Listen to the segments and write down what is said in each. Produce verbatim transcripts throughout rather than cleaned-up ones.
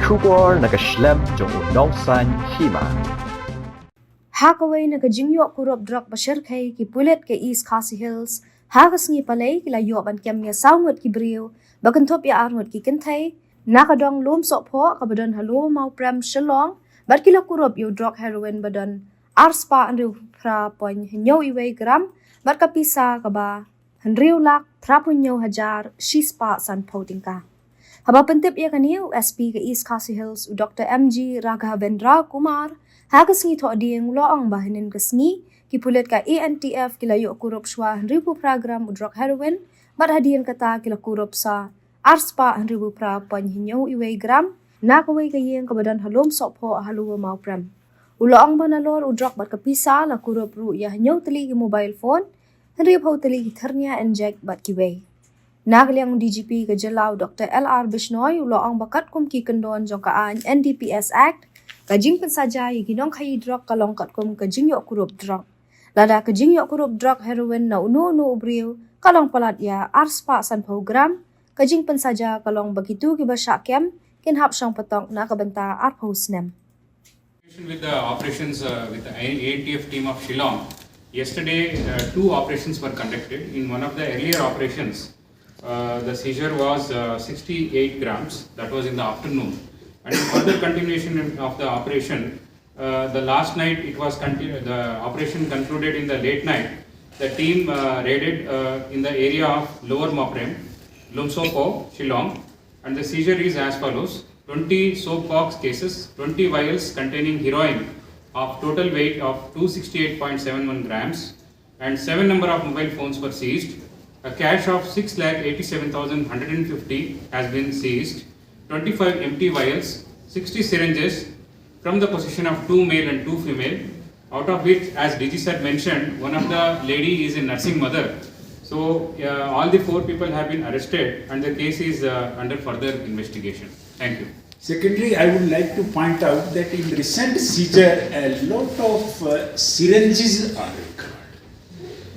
Khubor na ka shlem jong u nongsan hima. Ha kawei na ka jingïoh kurup drok ba shyrkhei, ki pulit ka East Khasi Hills ha ka sngi Palei ki la ïoh ban kem ïa saw ngut ki briew, ba kynthup ïa ar ngut ki kynthei, na ka dong Lumsohphoh kaba don ha Lower Mawprem, Shillong, bad ki la kurup ïa u drok heroin ba don ar spah hynriew phra point hynñiew wei gram, bad ka pisa kaba hynriew lak phra phew hynñiew hajar shi spah sanphew tyngka. Haba pyntip ïa kane, u S P ka East Khasi Hills, u Doctor M G Raghavendra Kumar, ha ka sngi Thohdieng u la ong ba hynnin ka sngi ki pulit ka A N T F ki la ïoh kurup shuwa hynriew phew phra gram u drok heroin, bad hadien kata ki la kurup sa ar spah hynriew phew phra point hynñiew wei gram na kawei ka ïing kaba don ha Lumsohphoh ha Lower Mawprem. U la ong ba nalor u drok bad ka pisa, la kurup ruh ïa hynñiew tylli ki mobile phone, hynriew phew tylli ki thyrnia injek bad kiwei. Na ka liang u D G P ka jylla, u Doctor L R Bishnoi, u la ong ba katkum ki kyndon jong ka aiñ N D P S Act, ka jingpynsaja ïa ki nongkhaïi drok ka long katkum ka jingïoh kurup drok. Lada ka jingïoh kurup drok heroin na uno uno u briew ka long palat ïa ar spah sanphew gram, ka jingpynsaja ka long ba kito kiba shah kem kin hap shong patok na ka bynta arphew snem. With the operations, uh, with the A N T F team of Shillong, yesterday, uh, two operations were conducted. In one of the earlier operations, uh, the seizure was, uh, sixty-eight grams. That was in the afternoon. And in further continuation of the operation, uh, the last night it was continu-, the operation concluded in the late night. The team, uh, raided, uh, in the area of Lower Mawprem, Lumsohphoh, Shillong, and the seizure is as follows. twenty soap box cases, twenty vials containing heroin of total weight of two sixty-eight point seven one grams, and seven number of mobile phones were seized. A cash of six lakh eighty-seven thousand one hundred and fifty has been seized. twenty-five empty vials, sixty syringes from the possession of two male and two female, out of which, as D G sir mentioned, one of the lady is a nursing mother. So, uh, all the four people have been arrested and the case is, uh, under further investigation. Thank you. Secondly, I would like to point out that in recent seizure, a lot of, uh, syringes are recovered.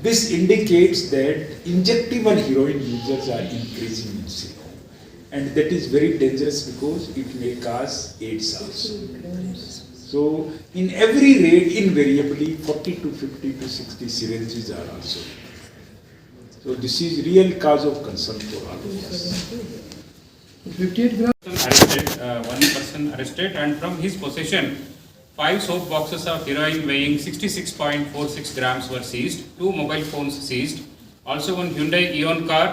This indicates that injectable heroin users are increasing in Shillong. And that is very dangerous because it may cause AIDS also. So, in every raid, invariably, forty to fifty to sixty syringes are also. So, this is real cause of concern for all of us. Arrested, uh, one person arrested, and from his possession, five soap boxes of heroin weighing sixty-six point four six grams were seized, two mobile phones seized, also one Hyundai Eon car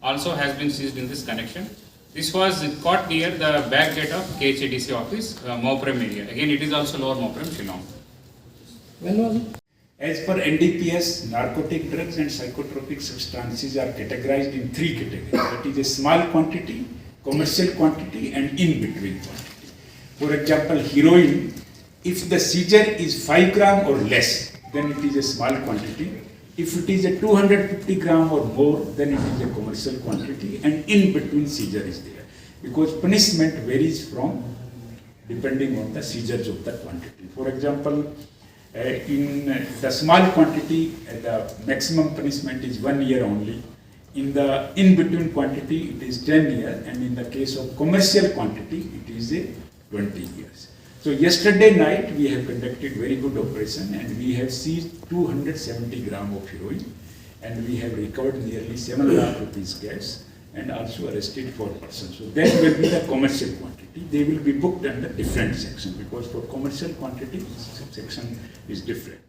also has been seized in this connection. This was caught near the back gate of K H A D C office, uh, Mawprem area. Again, it is also Lower Mawprem, Shillong. When was it? As per N D P S, narcotic drugs and psychotropic substances are categorized in three categories. That is a small quantity, commercial quantity, and in between quantity. For example, heroin, if the seizure is five gram or less, then it is a small quantity. If it is a two hundred fifty gram or more, then it is a commercial quantity, and in between seizure is there. Because punishment varies from depending on the seizures of the quantity. For example, uh, in, uh, the small quantity, uh, the maximum punishment is one year only. In the in-between quantity, it is ten years, and in the case of commercial quantity, it is a twenty years. So yesterday night, we have conducted very good operation, and we have seized two hundred seventy gram of heroin, and we have recovered nearly seven lakh rupees cash, and also arrested four persons. So that will be the commercial quantity. They will be booked under different section, because for commercial quantity, section is different.